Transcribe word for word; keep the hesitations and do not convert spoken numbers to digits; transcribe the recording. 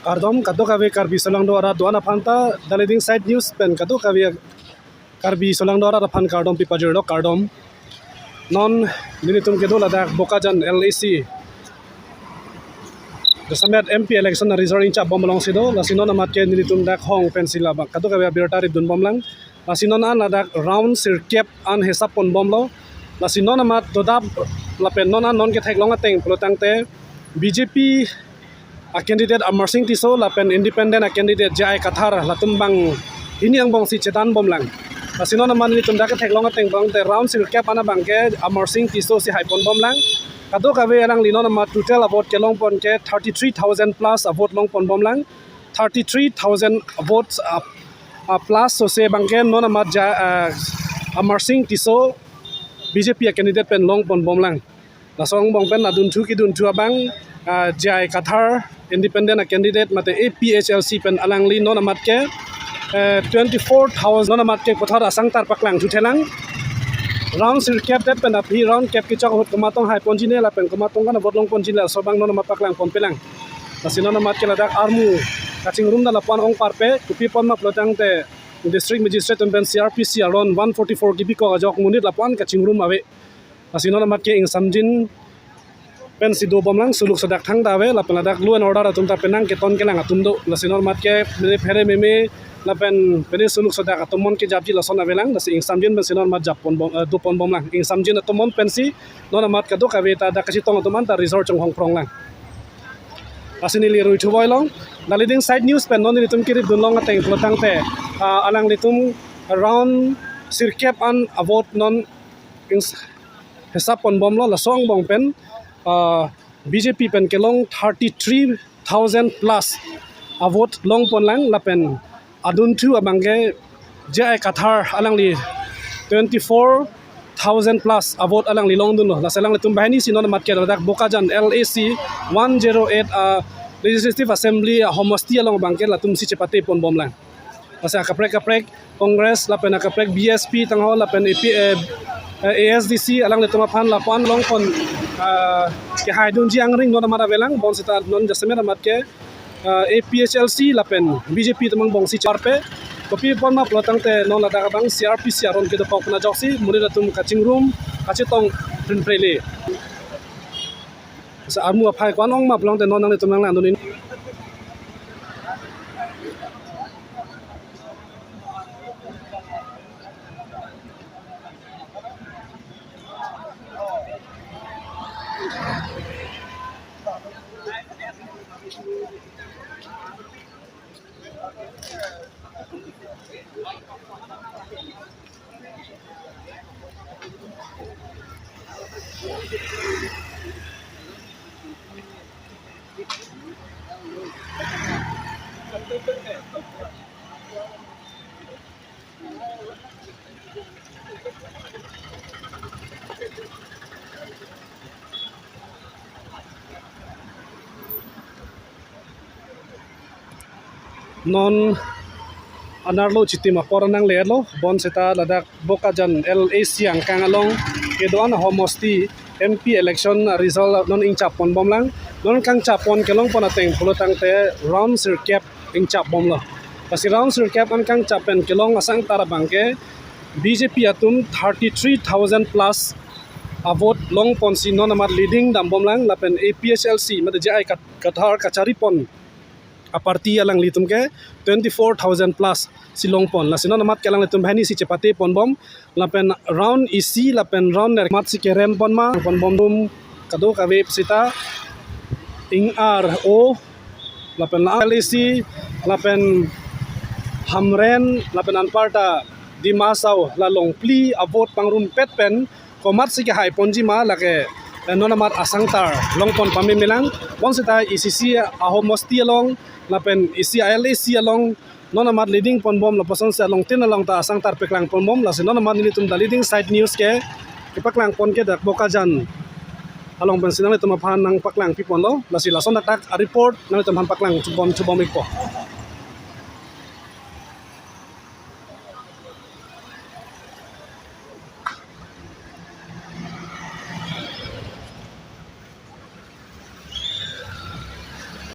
Kardom kadokave Karbi Solangdo arat do-an aphan ta The Leading Sight News pen kadokave Karbi Solangdo arat aphan kardom pipajirlo, kardom. Non nelitum kedo ladak Bokajan L A C jasemet M P election a-result ingchap bom alongsi do, lasi non amat ke nelitum dak hong pensi labang kadokave abirta ridun bomlang. Lasi non an ladak round sirkep an hisap pon bomlo. Lasi non amat dodap lapen non an non ketheklong ateng pulotangte B J P a-candidate Amarsing Tisso lapen independent a-candidate J I Kathar latum banghini angbongsi chedan bomlang. Lasi non amat nelitum dak ketheklong ateng pulotangte round sirkep an abang ke Amarsing Tisso si hai pon bomlang. Kadokave alangli non amat total a-vote kelong pon ke thirty three thousand plus a-vote long pon bomlang. Thirty three thousand votes, uh, uh, plus sose abang ke non amat ja, uh, Amarsing Tisso B J P a-candidate pen long pon bomlang. Laso angbong pen adunthu kidunthu abang, uh, J I Kathar independent a-candidate mate A P H L C pen alangli non amat ke, uh, twenty four thousand non amat ke Kathar asangtar paklang thuthelang. Round sirkep det pen aphi round kep kechok ahut komat tong hai ponjine lapen komat tong kan a-vote long ponjine laso abang non amat paklang ponpelang. Lasi non amat ke ladak armu kachingrum dan lapu-an ong parpe, kopi apotma pulotangte district magistrate atum pen C R P C aron one forty four kibikok ajok monit lapu-an kachingrum ave. Lasi non amat ke ingsamjin pensi do bomlang, suluk sodak thangta ave, lapen ladak law and order atum ta penang keton kelang atum do. Lasi non amat ke mene phere meme lapen mene suluk sodak atum mon kejapji lason avelang, lasi ingsamjin pensi non amat jap pon bom, eh, do pon bomlang. Ingsamjin atum mon pensi non amat kadokave ta dak kachetong atum anta result chonghong pronglang. Lasi neli rui thuboi long, The Leading Sight News pen non nelitum kirit dunlong ateng pulotangte, ah, alanglitum round sirkep an a-vote non ins-, hisap pon bomlo. Laso angbong pen, ah, B J P pen kelong thirty three thousand plus a-vote long ponlang lapen adunthu abang ke J I Kathar alangli twenty four thousand plus a-vote alangli longdunlo. Lasi alanglitum banghini si non amat ke ladak Bokajan L A C one zero eight, ah, Legislative Assembly, ah, homosti along abang ke latum si chepate pon bomlang. Lasi akaprek kaprek Congress lapen akaprek B S P tangho lapen A P, eh, eh, A S D C alanglitum aphan lapu-an long pon, ah, kehaidunji angring non amat avelang, bonseta non jasemet amat ke ah, A P H L C lapen B J P atum angbongsi chepar pe. Kopi apotma pulotangte non ladak abang C R P C aron kedo pok puna ajoksi monit atum kachingrum kachetong prinprele. Sa armu aphai ko-an ongma pulotangte non nanglitum nanglang dun in. Non anerlo chitim apor nangledet lo, bonseta ladak Bokajan L A C angkang along kedo-an homosti M P election result non ingchap pon bomlang. Non kangchap pon kelong pon ateng pulotangte round sirkep ingchap bomlo. Lasi round sirkep an kangchap pen kelong asangtar abang ke B J P atum thirty three thousand plus a-vote long ponsi non amat leading dam bomlang lapen A P H L C mate J I Kat-, Kathar kachari pon a-party alanglitum ke twenty four thousand plus si long pon. Lasi non amat ke alanglitum banghini si chepate pon bom. Lapen round isi lapen round ner amat si kerem pon ma pon bom dum kadokave seta ing ar o lapen la L A C lapen Hamren lapen anparta Dima Hasao la Longpli a-vote pangrumpet pen komat si kehai ponji ma lake, eh, non amat asangtar long pon pamemelang. Bonseta isi isi ahomosti along lapen isi a-L A C along non amat leading pon bom lapuson si along tin along ta asangtar paklang pon bom. Lasi non amat nelitum The Leading Sight News ke kepaklang pon ke dak Bokajan along pensi nanglitum aphan nangpaklang pi ponlo. Lasi lason dak dak a-report nanglitum aphan paklang chubom chubom ikpo.